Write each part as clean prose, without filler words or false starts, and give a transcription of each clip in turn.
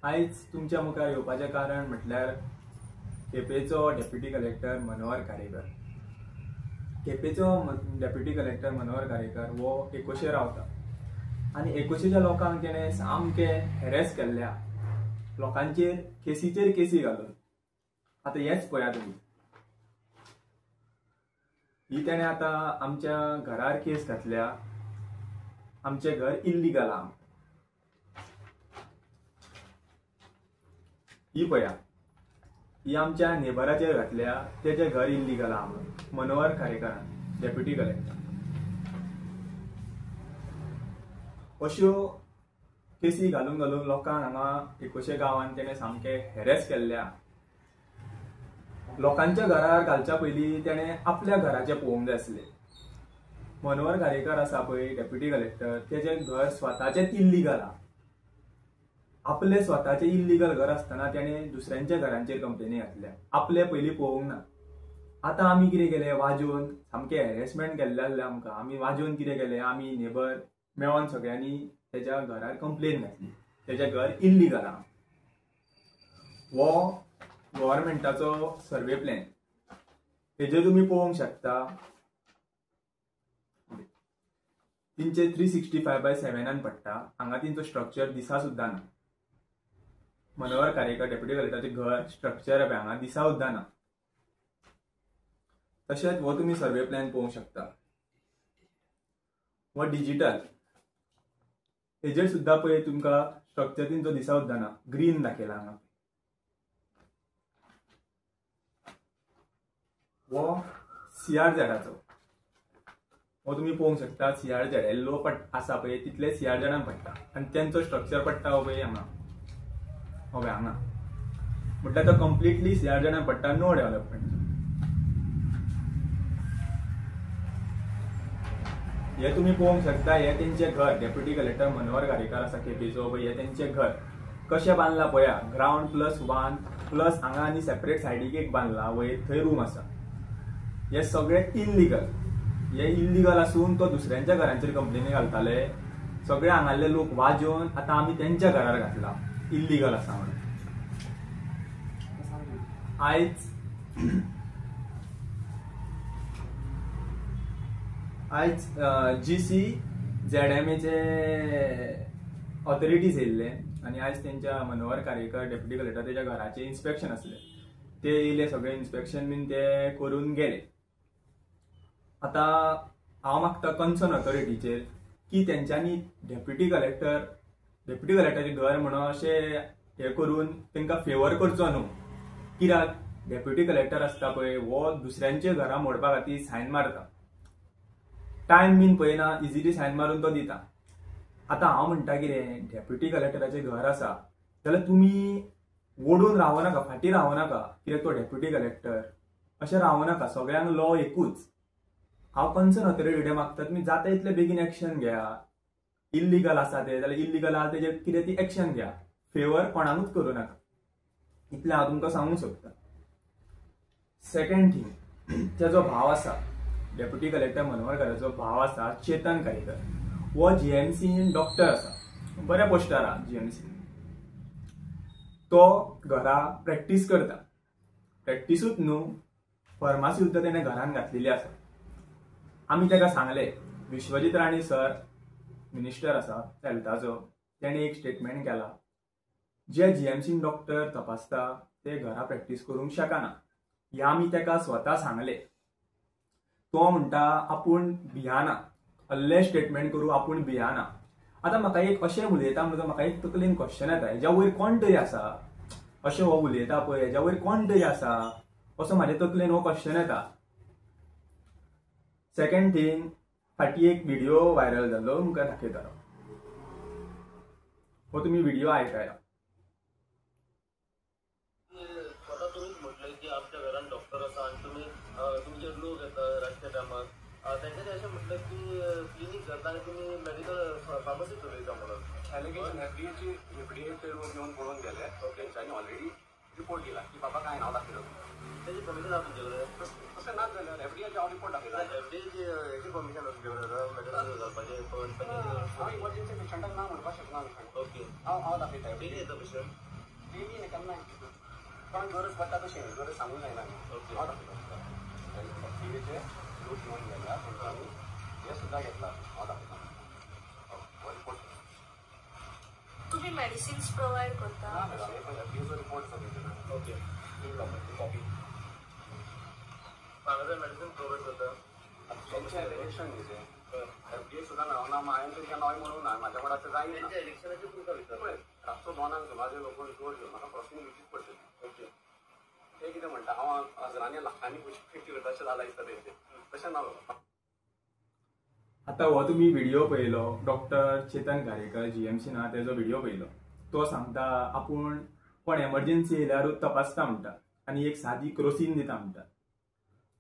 आयज तुमच्या मुखार येवपाचें कारण म्हटल्यार केपेंचो डेप्युटी कलेक्टर मनोहर कारेकर। केपेंचो डेप्युटी कलेक्टर मनोहर कारेकर हो एकोशे रावता आनी एकोशेच्या लोकांक तेणें सामकें हॅरेस केल्ल्या, लोकांचेर केसीचेर केसी घालून। आतां हेच पळया तुमी, ही तेणें आतां आमच्या घरार केस घातल्या, आमचें घर इल्लीगल आहा। ही पळया, ही आमच्या नेबराचेर घातल्या, तेजें घर इल्लीगल आहा म्हणून मनोहर कारेकरान, डेप्युटी कलेक्टर। अश्यो केसी घालून घालून लोकांक हांगा एकोशे गांवांत तेणें सामकें हॅरेस केल्ल्या। लोकांच्या घरार घालच्या पयलीं तेणें आपल्या घराचें पळोवंक जाय आसलें। मनोहर कारेकर आसा पळय डेप्युटी कलेक्टर, तेजें घर स्वताचेंच इल्लीगल आहा। आपले स्वताचें इल्लीगल घर आसतना तेणें दुसऱ्यांच्या घरांचेर कंप्लेनी घातल्या, आपले पयलीं पळोवंक ना। आतां आमी कितें केलें, वाजोवन सामकें हॅरेसमेंट केल्लें आसलें आमकां। आमी वाजोवन कितें केलें, आमी नेबर मेळोन सगळ्यांनी तेज्या घरार कंप्लेन घातली, तेजें घर इल्लीगल आहा। हो गव्हर्मेंटाचो सर्वे प्लॅन, हेजेर तुमी पळोवंक शकता तेंचे 365/7 पडटा। हांगा तेंचो स्ट्रक्चर दिसा सुद्दां ना। मनोहर कारेकर डेप्युटी कलेक्टराचें घर स्ट्रक्चर पळय हांगा दिसा सुद्दां ना। तशेंच हो तुमी सर्वे प्लॅन पळोवंक शकता, हो डिजिटल, हेजेर सुद्दां पळय तुमकां स्ट्रक्चर तेंचो दिसा सुद्दां ना, ग्रीन दाखयला हांगा। हो CRZाचो, हो तुमी पळोवंक शकता, CRZ yellow आसा पळय तितले CRZान पडटा आनी तेंचो स्ट्रक्चर पडटा हो पळय हांगा, हो पळय हांगा, म्हटल्यार तो कंप्लिटली CRZान पडटा, नो डेव्हलपमेंट। हे तुमी पळोवंक शकता, हे तेंचें घर, डेप्युटी कलेक्टर मनोहर कारेकर आसा केपेंचो पळय, हे तेंचें घर कशें बांदलां पळया, ग्रावंड +1 प्लस हांगा आनी सेपरेट सायडीक एक बांदला वयर, थंय रूम आसा। हे सगळे इल्लीगल, हे इल्लीगल आसून तो दुसऱ्यांच्या घरांचेर कंप्लेनी घालताले। सगळे हांगासले लोक वाजोवन आतां आमी तेंच्या घरार घातला, इल्लीगल आसा म्हणून। आयज आयज GCZMAचे ऑथॉरिटीज येयल्ले आनी आयज तेंच्या मनोहर कारेकर डेप्युटी कलेक्टर तेच्या घराचें इन्स्पेक्शन आसलें, ते येयले, सगळें इन्स्पेक्शन बीन ते करून गेले। आतां हांव मागता कन्सर्न ऑथॉरिटीचेर की तेंच्यांनी डेप्युटी कलेक्टराचें घर म्हणून अशें हें करून तेंकां फेवर करचो न्हू। कित्याक डेप्युटी कलेक्टर आसता पळय हो दुसऱ्यांच्या घरां मोडपा खातीर सायन मारता, टायम बीन पळयना, इजिली सायन मारून तो दिता। आतां हांव म्हणटा कितें, डेप्युटी कलेक्टराचें घर आसा जाल्यार तुमी ओडून रावो नाका, फाटीं रावो नाका, कित्याक तो डेप्युटी कलेक्टर अशें रावो नाका, सगळ्यांक लॉ एकूच। हांव कन्सर्न ऑथॉरिटी मागता तुमी जाता इतले बेगीन एक्शन घेया, इल्लीगल आसा ते जाल्यार इल्लीगल आसा तेजेर कितें ती एक्शन घेया, फेवर कोणाकूच करूं नाका, इतलें हांव तुमकां सांगूंक सोदता। सेकंड थिंग, तेजो भाव आसा डेप्युटी कलेक्टर मनोहर कारेकराचो भाव आसा चेतन कारेकर, हो GMCन डॉक्टर आसा, बऱ्या पोस्टार आहा GMC। तो घरा प्रॅक्टीस करता, प्रॅक्टिसूच न्हू फार्मासी सुद्दां तेणें घरान घातलेली आसा। आमी तेका सांगलें, विश्वजीत राणे सर मिनिस्टर आसा हेल्थाचो, तेणें एक स्टेटमेंट केला, जे GMCन डॉक्टर तपासता ते घरा प्रॅक्टीस करूंक शकना, हें आमी तेका स्वता सांगलें। तो म्हणटा आपूण भियाना, अल्लें स्टेटमेंट करूं आपूण भियाना। आतां म्हाका एक अशें उलयता म्हणटकच म्हाका एक तकलेन क्वेश्चन येता, हेज्या वयर कोण तरी आसा, अशें हो उलयता पळय हेज्या वयर कोण तरी आसा, असो म्हाज्या तकलेन हो क्वेश्चन येता। सेकंड थिंग, फाटीं एक व्हिडियो व्हायरल जाल्लो, तुमकां दाखयता, हो तुमी व्हिडियो आयकया। स्वता तुमीच म्हटलें की आमच्या घरान डॉक्टर आसा आनी तुमी तुमचे लोक येता रातच्या टायमार, तेंच्यांनी अशें म्हटलें की क्लिनीक घालता आनी तुमी मेडिकल फार्मसी चलयता म्हणून। एलिगेशन FDA येवन पळोवन गेले, तेंच्यांनी ऑलरेडी रिपोर्ट दिला की बाबा कांय नांव दाखयलो, तेजी परमिशन आसा तुमचे कडेन? तशें ना जाल्यार FDA हांव रिपोर्ट दाखयला, FDA हेची परमिशन आसा तुमचे कडेन मेडिकल घालपाचें? हांव इमर्जन्सी पेशंटाक ना म्हणपाक शकना। ओके, हांव दाखयता। डेली येता पेशंट? डेली न्ही केन्ना कोणाक गरज पडटा तशें न्ही, गरज सांगूंक जायना. हांव दाखयता एफडीएचे लोक घेवन गेल्या तेंच्यांनी हे सुद्दां घेतला. हांव दाखयता रिपोर्ट. तुम्ही मेडिसिन्स प्रोव्हाइड करता? ना मॅडम, हे एफडीएचो रिपोर्ट आसा तेंचे. Okay, copy. हांगा मेडिसीन प्रोवायड करता. तेंचें एलिगेशन न्ही तें, एफडीए सुद्दां मेळना. हांवें तेंकां नांव म्हणूंक ना, म्हाज्या कोणाचें जायना. तेंच्या इलेक्शनाचेर तुमकां विचारता. पळय, रातचो 2 सुमार लोक जोर घेवन म्हाका क्रॉसींग दिवचीच पडटली. ओके, ते कितें म्हणटा, हांव हजरांनी लाखांनी पयशे फिफ्टी करता अशें जालां दिसता तेंचें. तशें ना बाबा. आतां हो तुमी व्हिडियो पळयलो, डॉक्टर चेतन घारेकर GMC ना तेजो व्हिडियो पळयलो. तो सांगता आपूण कोण एमर्जन्सी येयल्यारूच तपासता म्हणटा आनी एक सादी क्रोसीन दिता म्हणटा.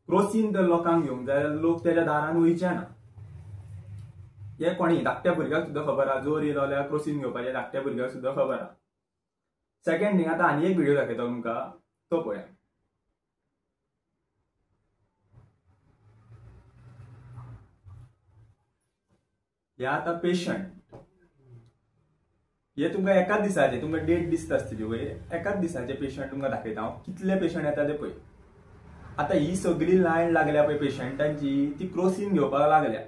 क्रोसीन तर लोकांक घेवंक जाय जाल्यार लोक तेज्या दारान वयचे ना. हे कोणी धाकट्या भुरग्याक सुद्दां खबर आहा, जोर येयलो जाल्यार क्रोसीन घेवपाचें धाकट्या भुरग्याक सुद्दां खबर आहा. सेकंड थिंग, आतां आनी एक व्हिडियो दाखयता तुमकां, तो पळया. हे आतां पेशंट, हे तुमकां एकाच दिसाचे, तुमकां डेट दिसता आसतली वयर, एकाच दिसाचे पेशंट तुमकां दाखयता हांव, कितले पेशंट येता ते पळय. आतां ही सगळी लायन लागल्या पळय पेशंटांची, ती क्रोसीन घेवपाक लागल्या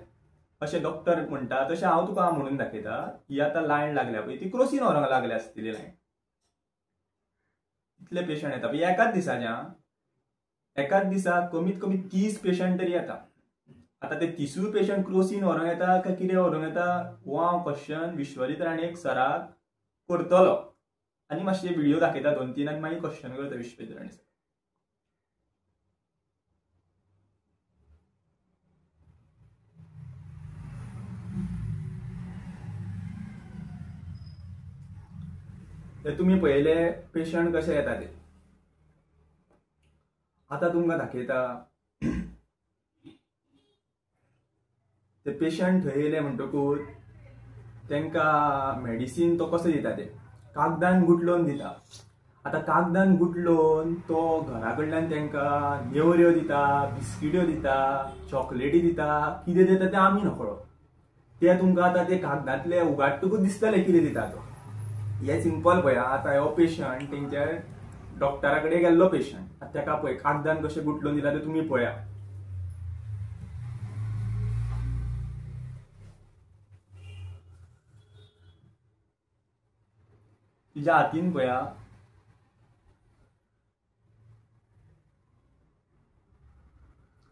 अशें डॉक्टर म्हणटा. तशें हांव तुका म्हणून दाखयता, ही आतां लायन लागल्या पळय ती क्रोसीन व्हरूंक लागल्या आसतली लायन. इतले पेशंट येता पळय एकाच दिसाचे, एकाच दिसा कमीत कमी 30 पेशंट तरी येता. आतां ते 30 पेशंट क्रोसीन व्हरूंक येता काय कितें व्हरूंक येता हो हांव क्वेश्चन विश्वजीत राणे सराक करतलो आनी मातशे व्हिडियो दाखयता 2-3 आनी मागीर क्वेश्चन करता विश्वजीत राणे सर. ते तुमी पळयले पेशंट कशे येता ते. आतां तुमकां दाखयता ते पेशंट थंय येयले म्हणटकूच तांकां मेडिसीन तो कसो दिता ते कागदान गुटलोवन दिता. आतां कागदान गुटलोवन तो घरा कडल्यान तांकां नेवऱ्यो दिता, बिस्किट्यो दिता, चॉकलेटी दिता, कितें दिता तें आमी नकळो. ते तुमकां आतां ते कागदांतले उगाडटकूच दिसतलें कितें दिता तो. हे सिंपल पळया, आतां हो पेशंट तेंच्या डॉक्टरा कडेन गेल्लो पेशंट, आतां ताका पळय कागदान कशें गुटलोवन दिला तें तुमी पळया. तिच्या हातीन पळया,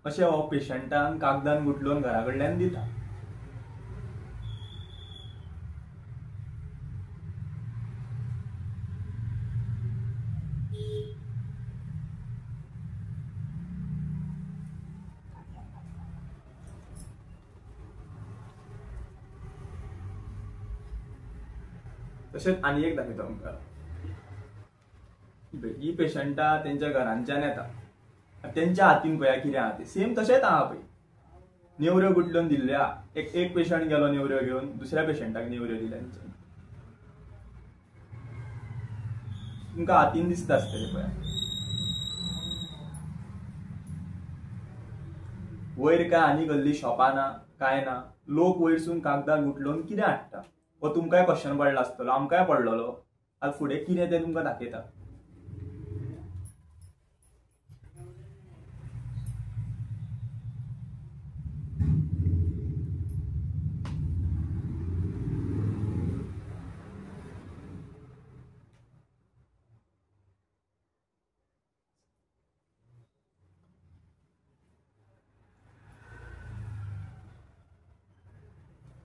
अशें हो पेशंटान कागदान गुटलोवन घरा कडल्यान दिता. तशेंच आनी एक दाखयता तुमकां, ही पेशंटां तेंच्या घरांच्यान येता, तेंच्या हातीन पळया कितें आहा तें, सेम तशेंच आहा पळय. नेवऱ्यो गुटलोवन दिल्ल्यो आहा, एक पेशंट गेलो नेवऱ्यो घेवन, दुसऱ्या पेशंटाक नेवऱ्यो दिल्या तेंच्यानी. तुमकां हातीन दिसता आसतलें पळया. वयर काय आनी कसली शॉपां ना काय ना, लोक वयरसून कागदां गुटलोवन कितें हाडटा हो तुमकांय क्वेश्चन पडला आसतलो, आमकांय पडलेलो. आतां फुडें कितें तें तुमकां दाखयता.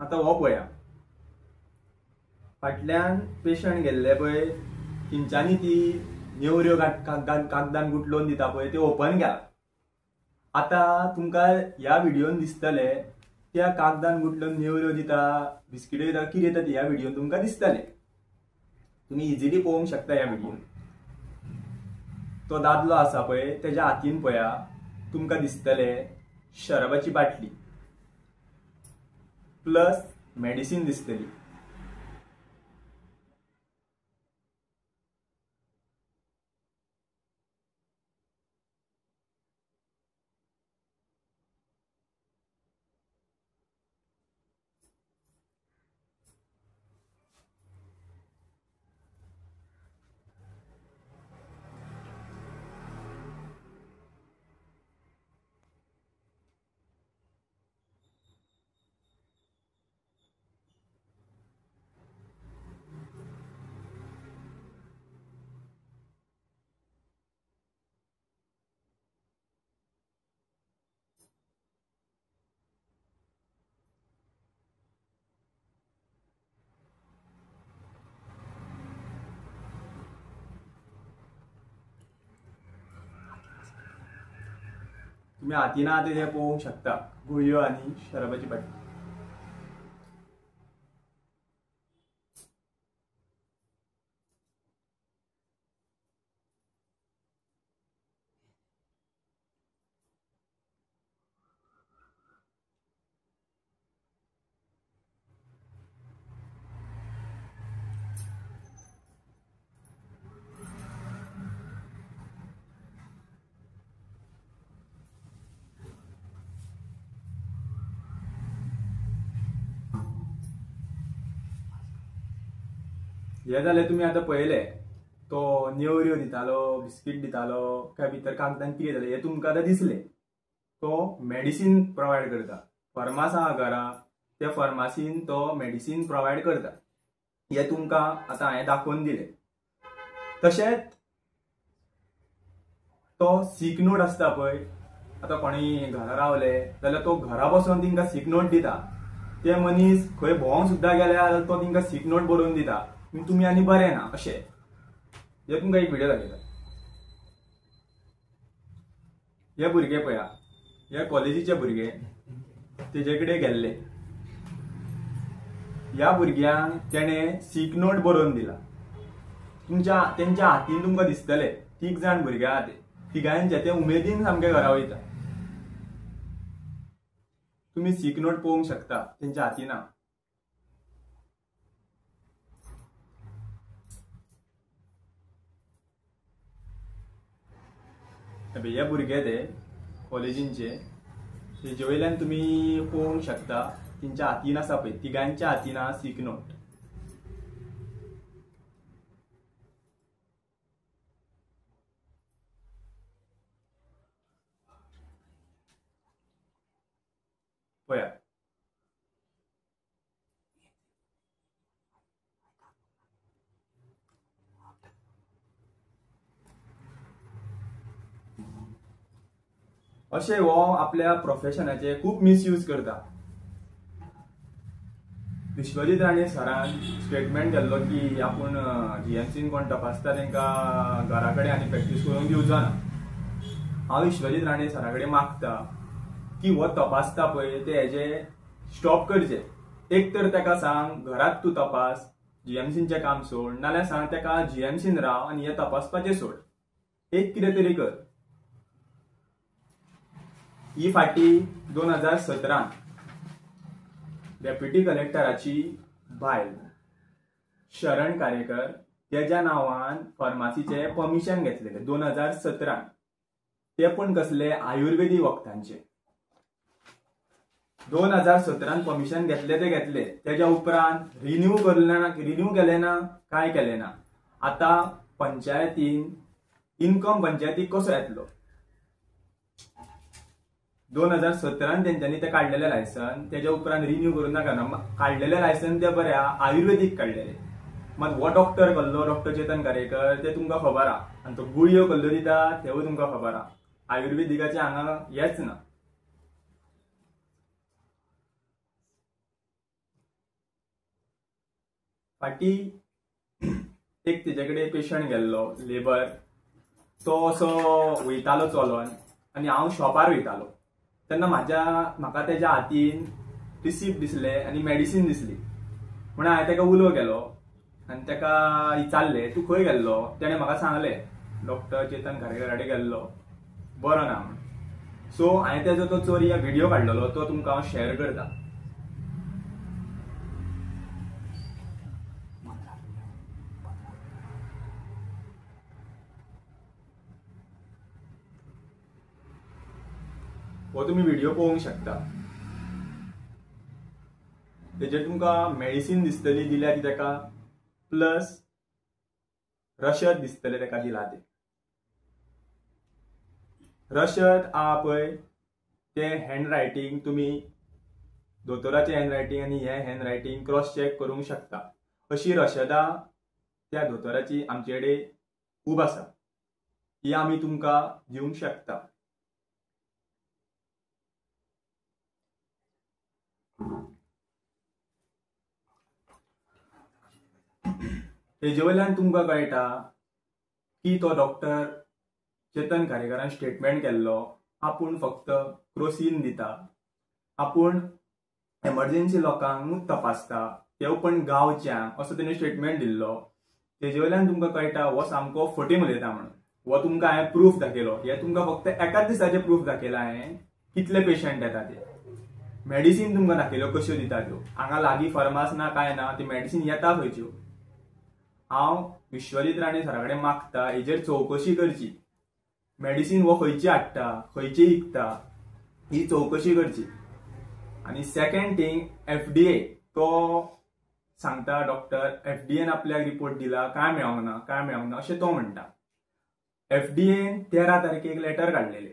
आतां हो पळया, फाटल्यान पेशंट गेल्ले पळय तेंच्यांनी ती नेवऱ्यो कागदान गुटलोवन दिता पळय ते ओपन केला. आतां तुमकां ह्या व्हिडियोन दिसतले त्या कागदान गुटलोवन नेवऱ्यो दिता, बिस्किट्यो दिता, कितें दिता ह्या व्हिडियोन तुमकां दिसतले. तुमी इजिली पळोवंक शकता ह्या व्हिडियोन. तो दादलो आसा पळय तेज्या हातीन पळया तुमकां दिसतले शराबाची बाटली प्लस मेडिसीन दिसतली. तुमी हातीन आहा ते पळोवंक शकता, गुळयो आनी शराबाची बाटली. हे जालें तुमी आतां पळयलें, तो नेवऱ्यो दितालो, बिस्कीट दितालो, काय भितर कागदान कितें जालें हें तुमकां आतां दिसलें. तो मेडिसीन प्रोवायड करता, फार्मास आहा घरा, त्या फार्मासीन तो मेडिसीन प्रोवायड करता, हें तुमकां आतां हांवें दाखोवन दिलें. तशेंच तो सीक नोट आसता पळय, आतां कोणी घरा रावले जाल्यार तो घरा बसून तांकां सीक नोट दिता. ते मनीस खंय भोंवंक सुद्दां गेल्यार जाल्यार तो तांकां सीक नोट बरोवन दिता, तुमी आनी बरें ना अशें. हे तुमकां एक व्हिडियो दाखयता. हे भुरगे पळया, हे कॉलेजीचे भुरगे तेजे कडेन गेल्ले. ह्या भुरग्यांक तेणें सीक नोट बरोवन दिला. तुमच्या तेंच्या हातीन तुमकां दिसतले, 3 जाण भुरगे आहा ते, तिगांचे ते उमेदीन सामके घरा वयता. तुमी सीक नोट पळोवंक शकता तेंच्या हातीन. हे भुरगे ते कॉलेजींचे, तेजे वयल्यान तुमी पळोवंक शकता तेंच्या हातीन आसा पळय, तिगांच्या हातीन आहा सीक नोट. पळया अशें हो आपल्या प्रोफेशनाचे खूब मिसयूज करता. विश्वजीत राणे सरान स्टेटमेंट केल्लो की आपूण जीएमसीन कोण तपासता तांकां घरा कडेन आनी प्रॅक्टीस करूंक दिवचो ना. हांव विश्वजीत राणे सरा कडेन मागता की हो तपासता पळय ते हेजे स्टॉप करचे. एक तर ताका सांग घरात तूं तपास, जीएमसीनचें काम सोड, नाल्यार सांग ताका जीएमसीन राव आनी हें तपासपाचें सोड, एक कितें तरी कर. ही फाटी 2017 डेप्युटी कलेक्टराची बायल शरण कारेकर तेज्या नांवान फार्मासीचे परमिशन घेतलेले 2017, ते पण कसले आयुर्वेदी वखदांचे. 2017 परमिशन घेतले ते घेतले, तेज्या उपरांत रिन्यू करले ना, रिन्यू केले ना, काय केले ना. आतां पंचायतीन इनकम पंचायतीक कसो येतलो? 2017 तेंच्यांनी ते काडलेले लायसन, तेज्या उपरांत रिन्यू करूं नाका ना. काडलेले लायसन ते बरें आहा, आयुर्वेदीक काडलेले. मात हो डॉक्टर कसलो, डॉक्टर चेतन कारेकर, ते तुमकां खबर आहा, आनी तो गुळयो कसल्यो दिता तेवूय तुमकां खबर आहा. आयुर्वेदिकाचे हांगा हेच ना. फाटीं एक तेजे कडेन पेशंट गेल्लो लेबर, तो असो वयतालो चलोन आनी हांव शॉपार वयतालो तेन्ना म्हाका तेज्या हातीन रिसिप्ट दिसले आनी मेडिसीन दिसली. म्हणून हांवें ताका उलो केलो आनी ताका विचारलें तूं खंय गेल्लो? तेणें म्हाका सांगलें डॉक्टर चेतन कारेकर कडेन गेल्लो, बरो ना म्हण. सो हांवें तेजो तो चोरया व्हिडियो काडलेलो, तो तुमकां हांव शेयर करता. हो तुमी व्हिडियो पळोवंक शकता. तेजेर तुमकां मेडिसीन दिसतली दिल्या ती ताका, प्लस रशद दिसतले ताका दिला ते. रशद आहा पळय तें हँड रायटींग तुमी दोतोराचें हँड रायटींग आनी हें हँड रायटींग क्रॉस चॅक करूंक शकता. अशी रशदां त्या दोतोराची आमचे कडेन खूब आसा, ही आमी तुमकां दिवंक शकता. हेजे वयल्यान तुमकां कळटा की तो डॉक्टर चेतन कारेकरान स्टेटमेंट केल्लो आपूण फक्त क्रोसीन दिता, आपूण एमर्जन्सी लोकांक तपासता, तेव पण गांवच्यांक, असो तेणे स्टेटमेंट दिल्लो. तेजे वयल्यान तुमकां कळटा हो सामको फटींग उलयता म्हणून. हो तुमकां हांवें प्रूफ दाखयलो, हे तुमकां फक्त एकाच दिसाचें प्रूफ दाखयला हांवें कितले पेशंट येता ते. मेडिसीन तुमकां दाखयल्यो कश्यो दिता त्यो, हांगा लागीं फार्मास ना काय ना, ती मेडिसीन येता खंयच्यो. हांव विश्वजीत राणे सरा कडेन मागता हेजेर चवकशी करची, मेडिसीन हो खंयची हाडटा, खंयची विकता, ही चवकशी करची. आनी सेकंड थिंग, एफडीए तो सांगता डॉक्टर एफडीएन आपल्याक रिपोर्ट दिला, काय मेळोंक ना, काय मेळोंक ना अशें तो म्हणटा. एफडीएन 13 तारखेक लेटर काडलेले,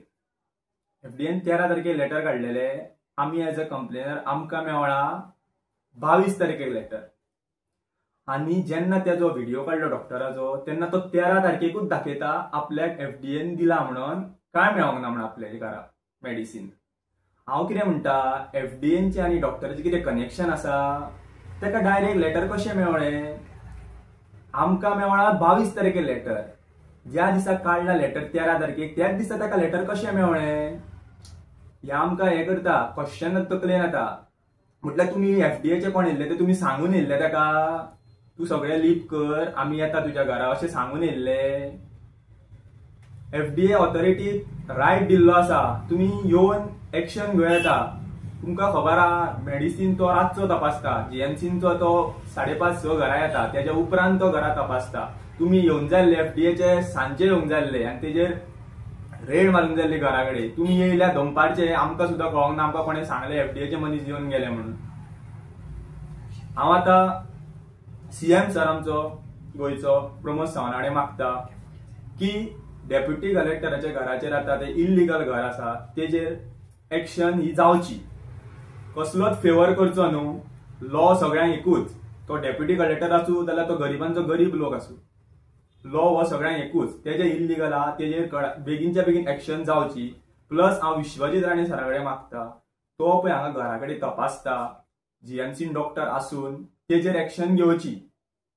एफडीएन 13 तारखेक लेटर काडलेले, आमी एज अ कंप्लेनर आमकां मेवळा 22 तारखेक लेटर. आनी जेन्ना तेजो व्हिडिओ काडलो डॉक्टराचो तेन्ना तो 13 तारखेकूच दाखयता आपल्याक एफडीएन दिला म्हणून, काय मेळोंक ना म्हणून आपल्या घरा मेडिसीन. हांव कितें म्हणटा, एफडीएनचे आनी डॉक्टराचें कितें कनेक्शन आसा, ताका डायरेक्ट लेटर कशें मेवळें? आमकां मेवळा 22 तारखेक लेटर, ज्या दिसा काडला लेटर 13 तारखेक त्याच दिसा ताका लेटर कशें मेवळें? हे आमकां हें करता क्वेश्चन तकलेन येता. म्हटल्यार तुमी एफडीएचे कोण येयल्ले ते तुमी सांगून येयल्ले ताका, तूं सगळें लीप कर आमी येता तुज्या घरा अशें सांगून येयल्ले? एफडीए ऑथॉरिटीक रायट दिल्लो आसा, तुमी येवन एक्शन घेवं येता. तुमकां खबर आहा मेडिसीन तो रातचो तपासता, जीएमसीचो तो 5:30-6 घरा येता, तेज्या उपरांत तो घरा तपासता. तुमी येवंक जाय आसले एफडीएचे सांजे येवंक जाय आसले आनी तेजेर रेड मारूंक जाय आसली घरा कडेन. तुमी येयल्या दनपारचे, आमकां सुद्दां कळोंक ना, आमकां कोणें सांगलें एफडीएचे मनीस येवन गेले म्हणून. हांव आतां सीएम सर आमचो गोंयचो प्रमोद सावंत कडेन मागता की डेप्युटी कलेक्टराच्या घराचेर आतां तें इल्लिगल घर आसा तेजेर एक्शन ही जावची, कसलोच फेवर करचो न्हू. लॉ सगळ्यांक एकूच, तो डेप्युटी कलेक्टर आसूं जाल्यार तो गरिबांचो गरीब लोक आसूं, लॉ हो सगळ्यांक एकूच. तेजे इल्लिगल आहा तेजेर बेगीनच्या बेगीन एक्शन जावची. प्लस हांव विश्वजीत राणे सरा कडेन मागता, तो पळय हांगा घरा कडेन तपासता, जीएमसीन डॉक्टर आसून तेजेर एक्शन घेवची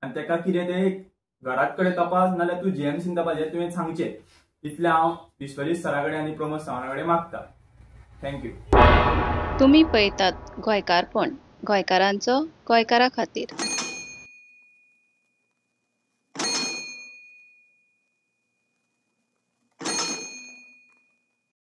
आनी तेका कितें तें घरात कडेन तपास नाल्यार तूं जीएमसीन तपास हें तुवें सांगचें. इतलें हांव विश्वजीत सरा कडेन आनी प्रमोद सावंता कडेन मागता. Thank you. तुमी पळयतात गोंयकारपण, गोंयकारांचो गोंयकारा खातीर.